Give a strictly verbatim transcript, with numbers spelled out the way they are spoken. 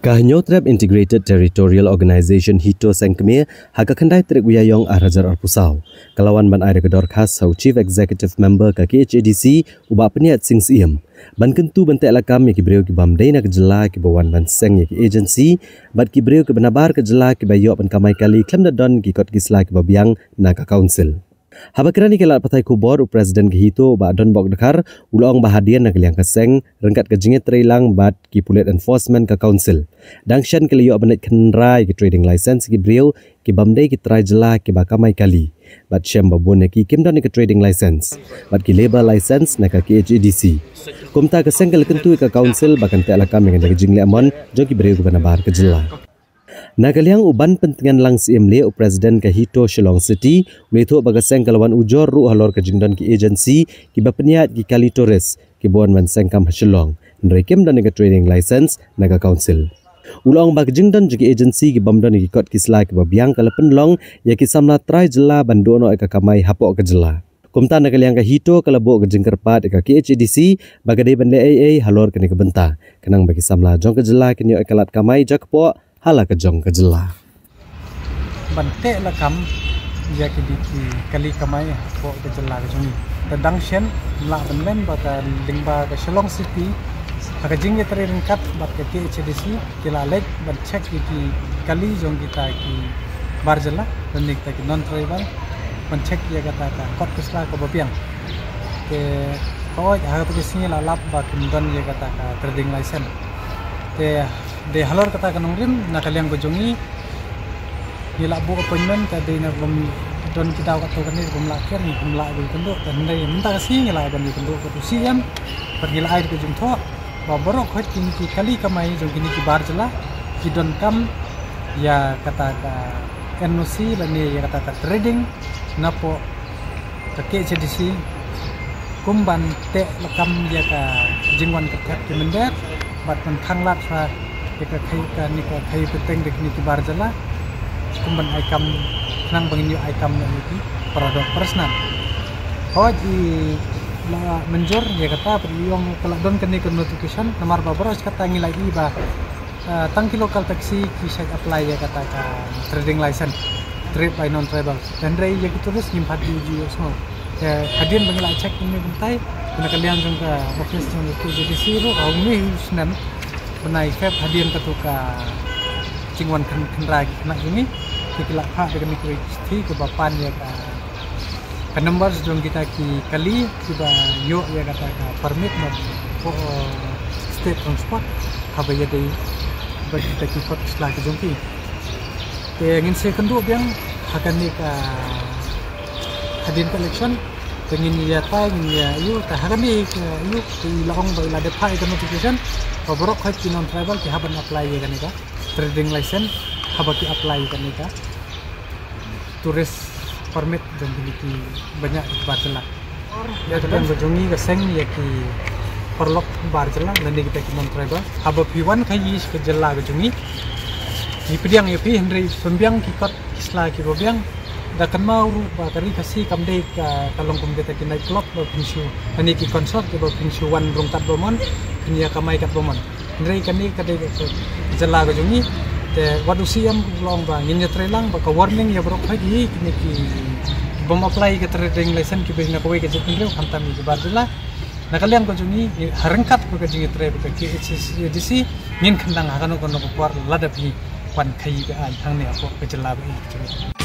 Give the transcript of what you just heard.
Ka Hynñiewtrep Integrated Territorial Organization HITO seng kmie ha ka khyndai tarik u Ïaïong ar hajar arphew saw ka la wan ban ai da ka dorkhas ha u Chief Executive Member ka KHADC u Bah Pynïaid Sing Syiem ban kyntu ban teh lakam ïa ki briew ki bym dei na ka jylla kiba wan ban seng ïa ki agency bad ki briew kiba nabar ka jylla kiba ïoh ban kamai kali khlem da don ki kot ki sla kiba biang na ka council. Haba kren ïa ki lad pathai khubor u President ka HITO u Bah Donbok Dkhar u la ong ba hadien na ka liang ka seng ryngkat ka jingïatreilang bad ki pulit enforcement ka council dang shen ki la ïoh ban leit khynra ïa ki trading license ki briew ki bym dei ki trai jylla kiba kamai kali bad shem ba bun ïa ki kim don ïa ka trading license bad ki labour license na ka KHADC. Kumta ka seng ka la kyntu ïa ka council ba kan teh lakam ïa ka jingleh mon jong ki briew kiba nabar ka jylla. Na ka liang u Ban Pyntngen Lang Syiemlieh u President ka HITO Shillong City u la ïathuh ba ka seng ka la wan ujor ruh halor ka jingdon ki agency kiba pynïaid ki kali tourist kiba wan ban seng kam ha Shillong hynrei kim don ïa ka trading license na ka council. U la ong ba ka jingdon jong ki agency ki bym don ïa ki kot ki sla kiba biang ka la pynlong ïa ki samla trai jylla ban duh noh ïa ka kamai hapoh ka jylla. Kumta na ka liang ka HITO ka la buh ka jingkyrpad ïa ka KHADC ba ka dei ban leh ei ei halor kane ka bynta khnang ba ki samla jong ka jylla kin ïoh ïa ka lad kamai jakpoh ha la ka jong ka jylla. Ban teh lakam ïa ki dei ki kali kamai hapoh ka jylla ka jong ngi. Te dang shen lah ban mem ba ka lyngba ka Shillong City ha ka jingïatrei ryngkat bad ka KHADC ki la leit ban check ïa ki kali jong kita ki bar jylla lane kita ki non tribal ban check ïa kata ka kot ka sla kaba biang. Te hooid ha kata ka sngi la lap ba kim don ïa kata ka trading license. Te dei halor kata ka nongrim na ka liang ka jong ngi ngi la buh appointment ka dei na bym don ki daw katto katne bym lah ker ngi bym lah ban ïakynduh te hynrei mynta ka sngi ngi la ban ïakynduh ka tu siem bad ngi la ai ka jingthoh ba baroh khoit kine ki kali kamai jong kine ki bar jylla ki donkam ïa kata ka NOC lane ïa kata ka trading napoh ka KHADC kum ban teh lakam ïa ka jingwan ka thep ki mynder bad ban khang lad sha ïa ka khaïi kane ka khaïi pateng da kine ki bar jylla kum ban ai kam khnang ba ngin ïoh ai kam na ïa ki para doh para snam. Hooid i la mynjur ïa kata pat i ong ka la don kane ka notification namar ba baroh kata ngi la i ba Ah, tang ki local taxi ki shait apply ïa kata ka trading license, trade by non tribal. Te hynrei ïa ki tourist ngim pat ju ju ïohsngew. Te hadien ba ngi la check kumne kumtai na ka liang jong ka office jong ka KHADC ruh ha une u snem bnai Feb hadien katu ka jingwan khyn khynra ki khynnah jong ngi ki la phah da kane ka chithi kaba pan ïa ka ka numbers jong kita ki kali kiba ïoh ïa kata ka permit na po state transport haba ïadei bad kita ki kot sla ki jong ki. Te ngin sa ïakynduh biang ha kane ka hadien ka election te ngin ïatai ngin ïa ïoh te ha kane ka ïoh te i la ong ba i la dep phah ïa ka notification ba baroh khoit ki non tribal ki hap ban apply ïa kane ka trading license haba ki apply ïa kane ka tourist permit jong kine ki bniah ki bar jylla. Ïa ka liang ka jong ngi ka seng ïa ki paralok bar jylla lane kita ki non tribal haba phi wan khaïi sha ka jylla ka jong ngi. Ngi pdiang ïa phi hynrei pynbiang ki kot ki sla kiba biang. Da kynmaw ruh ba ka Ri Khasi kam dei ka ka long kum kita ki night club ba phin shu lane ki concert kiba phin shu wan rung katba mon phin ïa kamai katba mon. Hynrei kane ka dei ka jylla ka jong ngi. Te wat u CM u la ong ba ngin ïatrei lang ba ka warning ïa baroh hi kine ki bym apply ka trading license kiba na kawei ka jaitbynriew khamtam ïa ki bar jylla. Na ka liang ka jong ngi ha ryngkat bad ka jingïatrei bad ka KHADC ngin khyndang ha kano kano ka por lada phi wan khaïi ba ai hangne hapoh ka jylla ba ïeit ka jong ngi.